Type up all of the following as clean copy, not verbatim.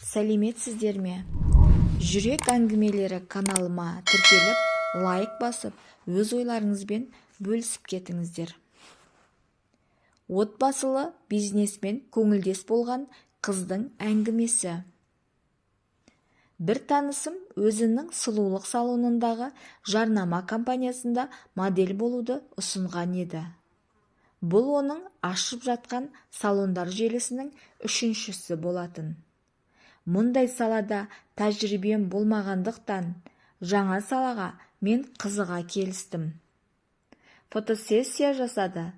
Сәлеметсіздер ме? Жүрек әңгімелері каналыма тіркеліп, лайк басып, өз ойларыңызбен бөлісіп кетіңіздер. Отбасылы бизнесмен көңілдес болған қыздың әңгімесі. Бір танысым өзінің сұлулық салонындағы жарнама компаниясында модель болуды ұсынған еді. Бұл оның ашып жатқан салондар желісінің үшіншісі болатын. Мұндай салада тәжірибем болмағандықтан, жаңа салаға мен қызыға келістім. Фотосессия жасады.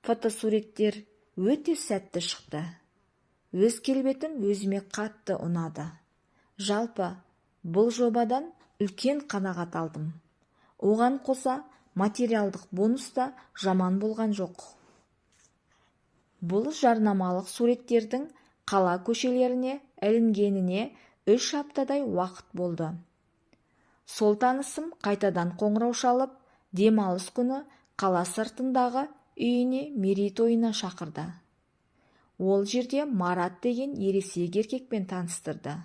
Фотосуреттер өте сәтті шықты. Өз келбетім өзіме қатты ұнады. Жалпы, бұл жобадан үлкен қанағат алдым. Оған қоса материалдық бонус та жаман болған жоқ. Бұл жарнамалық суреттердің қала көшелеріне ілінгеніне 3 аптадай уақыт болды. Сол танысым қайтадан қоңырау шалып, демалыс күні қала сыртындағы үйіне мерейтойына шақырды. Ол жерде Марат деген ересек еркекпен таныстырды.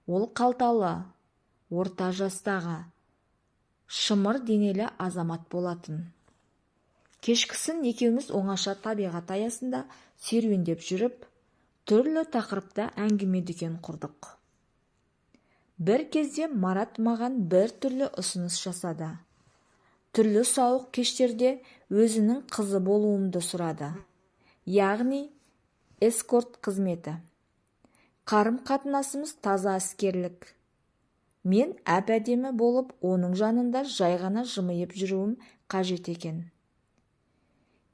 Ол қалталы, орта жастағы, шымыр денелі азамат болатын. Кешкісін екеуміз оңаша табиғат аясында серуендеп жүріп, түрлі тақырыпта әңгіме-дүкен құрдық. Бір кезде Марат маған бір түрлі ұсыныс жасады. Түрлі сауық кештерде өзінің қызы болуымды сұрады. Яғни эскорт қызметі. Қарым-қатынасымыз таза іскерлік. Мен әп-әдемі болып, оның жанында жай ғана жымиып жүруім қажет екен.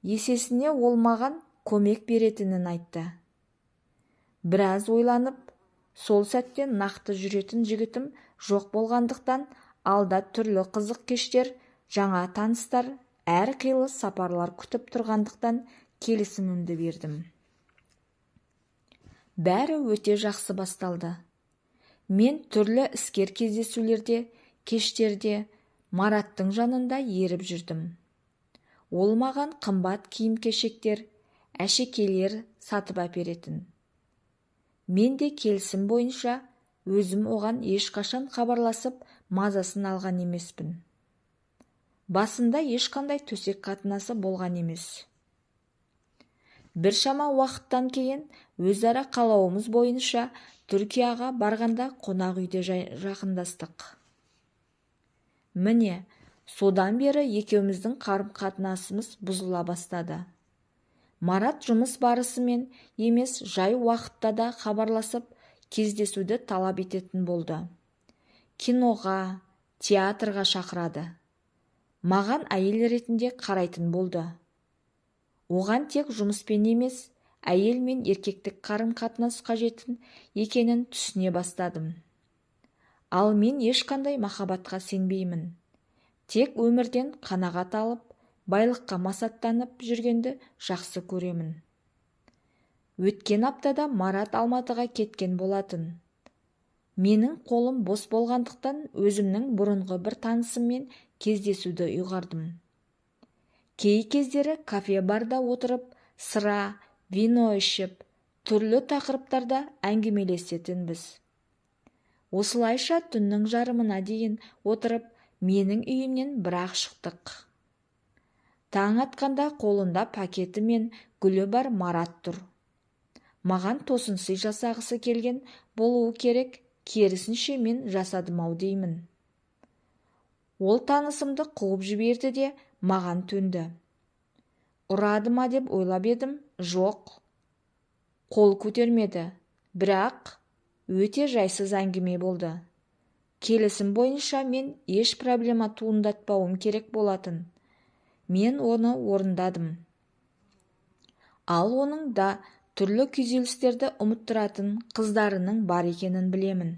Есесіне ол маған көмек беретінін айтты. Біраз ойланып, сол сәтте нақты жүретін жігітім жоқ болғандықтан, алда түрлі қызық кештер, жаңа таныстар, әрқилы сапарлар күтіп тұрғандықтан, келісімімді бердім. Бәрі өте жақсы басталды. Мен түрлі іскер кездесулерде, кештерде Мараттың жанында еріп жүрдім. Ол маған қымбат киім-кешектер, әшекейлер сатып әперетін. Мен де келісім бойынша өзім оған ешқашан хабарласып, мазасын алған емеспін. Басында ешқандай төсек қатынасы болған емес. Біршама уақыттан кейін өзара қалауымыз бойынша Түркияға барғанда қонақ үйде жақындастық. Міне, содан бері екеуміздің қарым-қатынасымыз бұзыла бастады. Марат жұмыс барысымен емес, жай уақытта да хабарласып, кездесуді талап ететін болды. Киноға, театрға шақырады. Маған әйел ретінде қарайтын болды. Оған тек жұмыспен емес, әйел мен еркектік қарым-қатынас қажетін екенін түсіне бастадым. Ал мен ешқандай махаббатқа сенбеймін. Тек өмірден қанағат алып, байлыққа масаттанып жүргенді жақсы көремін. Өткен аптада Марат Алматыға кеткен болатын. Менің қолым бос болғандықтан, өзімнің бұрынғы бір танысыммен кездесуді ұйғардым. Кей кездері кафе-барда отырып, сыра, вино ішіп, түрлі тақырыптарда әңгімелесетінбіз. Осылайша түннің жарымына дейін отырып, менің үйімнен бір-ақ шықтық. Таң атқанда қолында пакеті мен гүлі бар Марат тұр. Маған тосын сый жасағысы келген болуы керек, керісінше, мен жасадым-ау деймін. Ол танысымды қуып жіберді де, маған төнді. Ұрады ма деп ойлап едім, жоқ. Қол көтермеді, бірақ өте жайсыз әңгіме болды. Келісім бойынша мен еш проблема туындатпауым керек болатын. Мен оны орындадым. Ал оның да түрлі күйзелістерді ұмыттыратын қыздарының бар екенін білемін.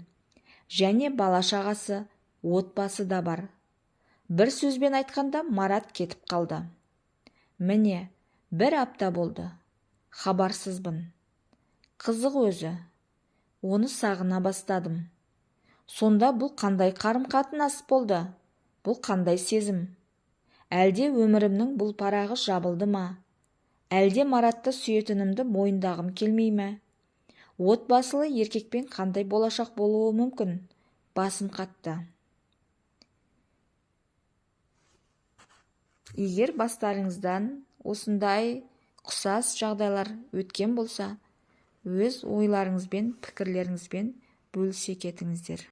Және бала-шағасы, отбасы да бар. Бір сөзбен айтқанда, Марат кетіп қалды. Міне, бір апта болды. Хабарсызбын. Қызық өзі. Оны сағына бастадым. Сонда бұл қандай қарым-қатынас болды? Бұл қандай сезім? Әлде өмірімнің бұл парағы жабылды ма? Әлде Маратты сүйетінімді мойындағым келмей ме? Отбасылы еркекпен қандай болашақ болуы мүмкін? Басым қатты. Егер бастарыңыздан осындай ұқсас жағдайлар өткен болса, өз ойларыңызбен, пікірлеріңізбен бөлісе кетіңіздер.